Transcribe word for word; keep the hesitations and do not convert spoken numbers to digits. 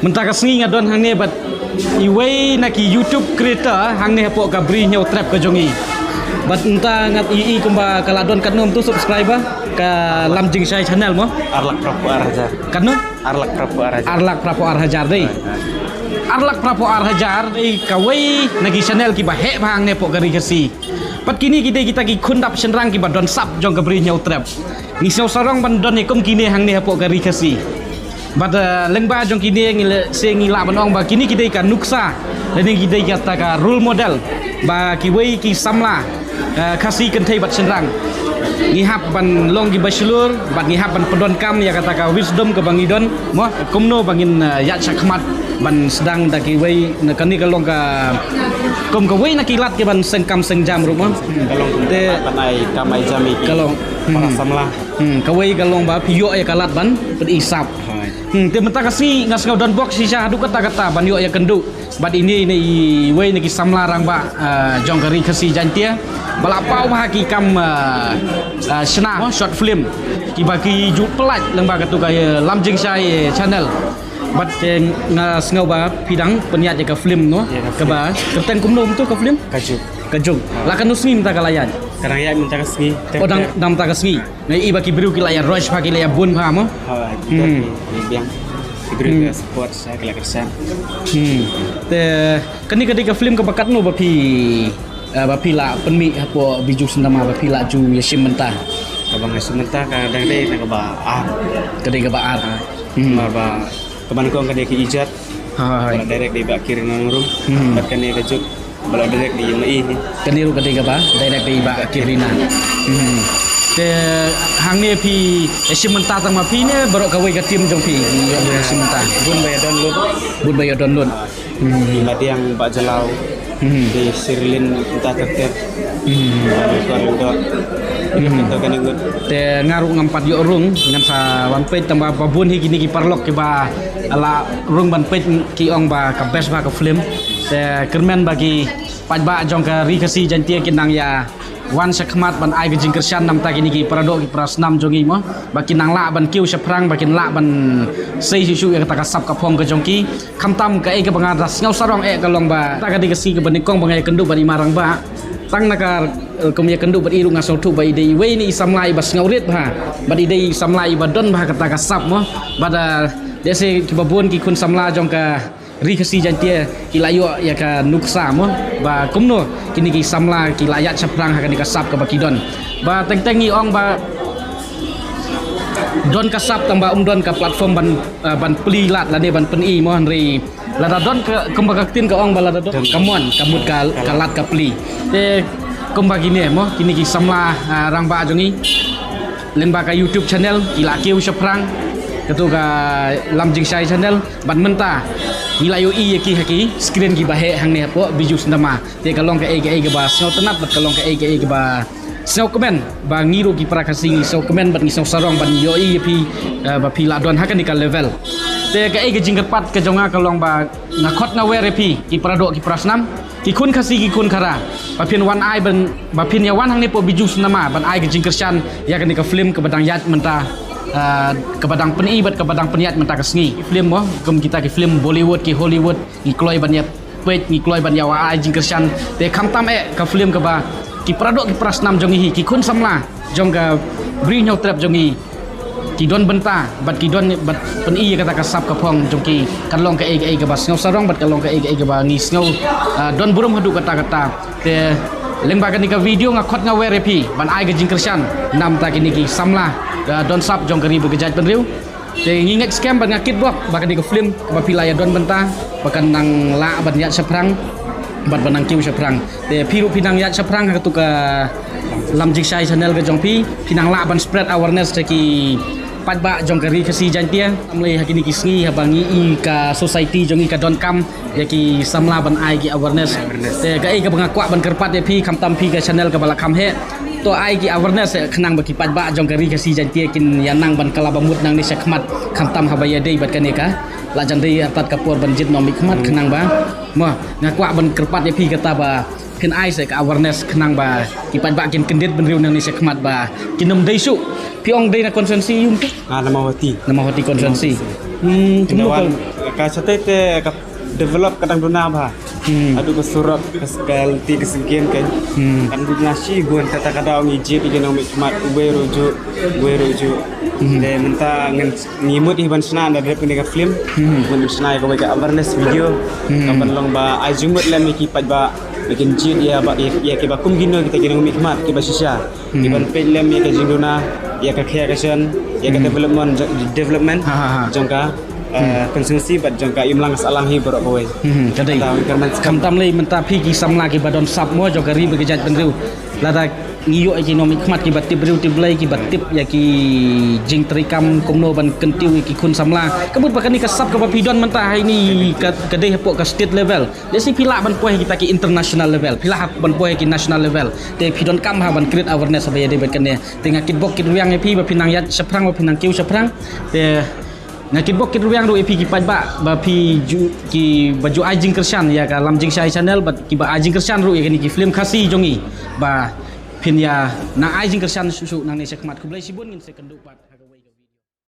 Mynta ka sngi nga don hangne bad iwei na ki YouTube creator hangne hapoh ka Bri Hynñiewtrep ka jong i. Bad mynta nga i, i kumba ka la don katno mynta subscriber ka Lam Jingshai channel mo? Ar lak phra phew ar hajar. Katno? Ar lak phra phew ar hajar. Ar lak phra phew ar hajar dei. Ar lak phra phew ar hajar dei kawei na ki channel kiba heh bha hangne hapoh ka Ri Khasi. Bad kine ki dei kita ki khun dap shynrang kiba don sap jong ka Bri Hynñiewtrep. Ngi sngew sarong ban don ïa kum kine hangne hapoh ka Ri Khasi. Bad, eh, lyngba jong kine ngi la, sa ngi lah ban ong ba kine ki dei ka nuksa lane ki dei kata ka role model ba kiwei ki samla, eh, Khasi kynthei bad shynrang ngi hap ban long kiba shlur bad ngi hap ban pyndonkam ïa kata ka wisdom kaba ngi don mo, kumno ba ngin, eh, ïaid shakhmat ban sdang da kiwei na kane ka long ka kum kawei na ki lad kiban seng kam seng jam ruh mo. Ka long te ban ai kam ai jam ïa ki ka long para samla. Hmm, kawei ka long ba phi ïoh ïa ka lad ban pyni sap. Hmm, te mynta ka sngi nga sngew don bok shisha haduh katta katta ban ïoh ïakynduh bad ine ine iwei na ki samla rangbah, ah, jong ka Ri Khasi Jaiñtia ba la paw bha ki kam, ah, ah, shna, oh, short film kiba ki ju pyllait lyngba katu ka, eh, Lam Jingshai, eh, channel. Bad, eh, nga sngew ba phi dang pynïaid ïa ka film no. Ïa ka film. Kaba kyrteng kumno mynta ka film? Ka Juk. Ka Juk. La katno sngi mynta ka la ïaid? Ka dang ïaid mynta ka sngi. Oh, dang, dang mynta ka sngi. Nga i ba ki briew ki la ïa rush bha, ki la ïa bun bha mo. Ha, ki dang ki biang. Ki briew ki support sa, ki la kyrshan. Hmm. Te kane ka dei ka film kaba katno ba phi, eh, ba phi la pynmih hapoh Bijou Cinema ba phi la ju ïa shim bynta? Kaba nga shim bynta ka dang dei na kaba ar. Ka dei kaba ar. Hmm. Ba, ba kaba nyngkong ka dei Ki Ijat. Ha, ha, ha. Ba la direct da i Bah Kirina Nongrum. Hmm. Bad kane Ka Juk ba la direct da i Mei. Kane ruh ka dei kaba direct da i Bah Kirina. Hmm. Te hangne phi ïa shim bynta tang ma phi ne baroh kawei ka team jong phi ïa shim bynta? Bun ba ïa don lut. Bun ba ïa don lut. Hmm. Madiang Bah Jalaw. Hmm. Di Sirlin mynta ter ter. Hmm. Ba ni ko ring dot. Hmm. Kita kane ngut. Te nga ruh ngam pat ïoh rung, ngan sa wan peit tang ba, ba bun hi kine ki paralok kiba la rung ban peit ki ong ba ka best bha ka film. Te kyrmen ba ki paidbah jong ka Ri Khasi Jaiñtia kin nang ïa wan shakhmat ban ai ka jingkyrshan namar kine ki paradoh ki parasnam jong ngi mo. Ba kin nang lah ban kiew shaphrang, ba kin lah ban sei shuh shuh ïa kata ka sap ka phong ka jong ki. Khamtam kaei kaba nga da sngew sarong eh ka long ba ta ka dei ka sngi kaba nyngkong ba nga ïakynduh bad i ma rangbah. Tang na ka, eh, kum ïakynduh bad i ruh nga sngewthuh ba i dei iwei na i samla iba sngewrit bha. Bad i dei i samla iba don bha kata ka sap mo. Bad, eh, lehse kiba bun ki khun samla jong ka Ri Khasi Jaiñtia ki la ïoh ïa ka nuksa mo ba kumno kine ki samla ki la ïaid shaphrang ha kane ka sap kaba ki don. Ba teng teng ngi ong ba don ka sap tang ba um don ka platform ban, eh, ban plie lad lane ban pyni mo, hynrei lada don ka, kumba ka ktien ka ong ba lada don ka mon ka mut ka, ka lad ka plie. Te kumba kine mo, kine ki samla, eh, rangbah jong ngi lyngba ka YouTube channel ki la kiew shaphrang katu ka Lam Jingshai channel. Bad mynta ngi la ïohi ïa ki ha ki screen kiba heh hangne hapoh Bijou Cinema. Te ka long kaei kaei kaba sngewtynnat bad ka long kaei kaei kaba sngewkmen ba ngi ruh ki para Khasi ngi sngewkmen bad ngi sngewsarong ban ïohi ïa phi, eh, ba phi la don ha kane ka level. Te kaei ka jingkyrpad ka jong nga ka long ba nga khot nga wer ïa phi ki paradoh ki parasnam, ki khun Khasi ki khun Khara, ba phin wan ai ban, ba phin ïa wan hangne hapoh Bijou Cinema ban ai ka jingkyrshan ïa kane ka film kaba dang ïaid mynta, eh, kaba dang pyni bad kaba dang pynïaid mynta ka sngi. Film mo, kum kita ki film Bollywood ki Hollywood, ngi kloi ban ïa peit, ngi kloi ban ïa wa ai jingkyrshan. Te khamtam eh ka film kaba ki paradoh ki parasnam jong ngi hi, ki khun samla jong ka Bri Hynñiewtrep jong ngi ki don bynta bad ki don bad pyni ïa kata ka sap ka phong jong ki, ka long kaei kaei kaba sngewsarong bad ka long kaei kaei kaba ngi sngew, ah, don burom haduh katta katta. Te lyngba kane ka video nga khot nga wer ïa phi ban ai ka jingkyrshan namar kine ki samla, ah, don sap jong ka ri bad ka jaitbynriew. Te ngi ngeit skhem bad nga kitbok ba kane ka film kaba phi la ïa don bynta ba kan nang lah ban ïaid shaphrang bad ban nang kiew shaphrang. Te phi ruh phi nang ïaid shaphrang ha katu ka Lam Jingshai channel ka jong phi, phi nang lah ban spread awareness sha ki paidbah jong ka Ri Khasi Jaiñtia. Namar ha kine ki sngi haba ngi i ka society jong ngi ka donkam ïa ki samla ban ai ki awareness. Awareness. Te kaei kaba nga kwah ban kyrpad ïa phi, khamtam phi ka channel kaba la kham heh, to ai ki awareness eh khnang ba ki paidbah jong ka Ri Khasi Jaiñtia kin ïa nang ban kylla ba mut nangne shakhmat, khamtam haba ïadei bad kane ka la jan dei artat ka por ban jied nongmihkhmat. Hmm. Khnang ba mo, nga kwah ban kyrpad ïa phi kata ba phin ai sa ka awareness khnang ba ki paidbah kin kyndit bynriew nangne shakhmat ba kin ym dei shuh. Phi ong dei na constituency ïa u mo? Ah, na Mawhati. Na Mawhati constituency. Hmm, kumno ka, Ka shatei te ka develop ka dang duna bha. Haduh ka surok ka ka lynti ka syngkien kan. Kan duna shi gun kata ka daw ngi jied ïa ki nongmihkhmat uwei ruh juh, uwei ruh juh. Te mynta ngan ngi mut hi ban shna da dep kane ka film. Mut ban shna ïa kawei ka awareness video. Ka ban long ba ai jingmut lem ïa ki paidbah ba kin jied ïa ba ïa kiba kum kino kita ki nongmihkhmat kiba shisha. Ki ban peit lem ïa ka jingduna ïa ka khia ka shan ïa ka development development jong ka constituency bad jong ka imlang ka sahlang hi baroh kawei. Ka dei. Khamtam lei mynta phi ki samla kiba don sap mo jong ka ri bad ka jaitbynriew. Lada ngi ïoh ïa ki nongmihkhmat kiba tip briew tip Blei kiba tip ïa ki jingtrei kam kumno ban kyntiew ïa ki khun samla. Ka mut ba kane ka sap kaba phi don mynta ha ini ka dei hapoh ka state level. Lehse phi lah ban poi ha kita ki international level, phi lah ban poi ha ki national level. Te phi donkam ha ban create awareness ba ïadei bad kane. Te nga kitbok kitrwiang ïa phi ba phi nang ïaid shaphrang ba phi nang kiew shaphrang. Te nga kitbok kitrwiang ruh ïa phi ki paidbah ba phi ju kiba ju ai jingkyrshan ïa ka Lam Jingshai channel bad kiba ai jingkyrshan ruh ïa kane ki film Khasi jong ngi ba phin ïa nang ai jingkyrshan shuh shuh nangne shakhmat. Khublei shibun ngin sa ïakynduh pat.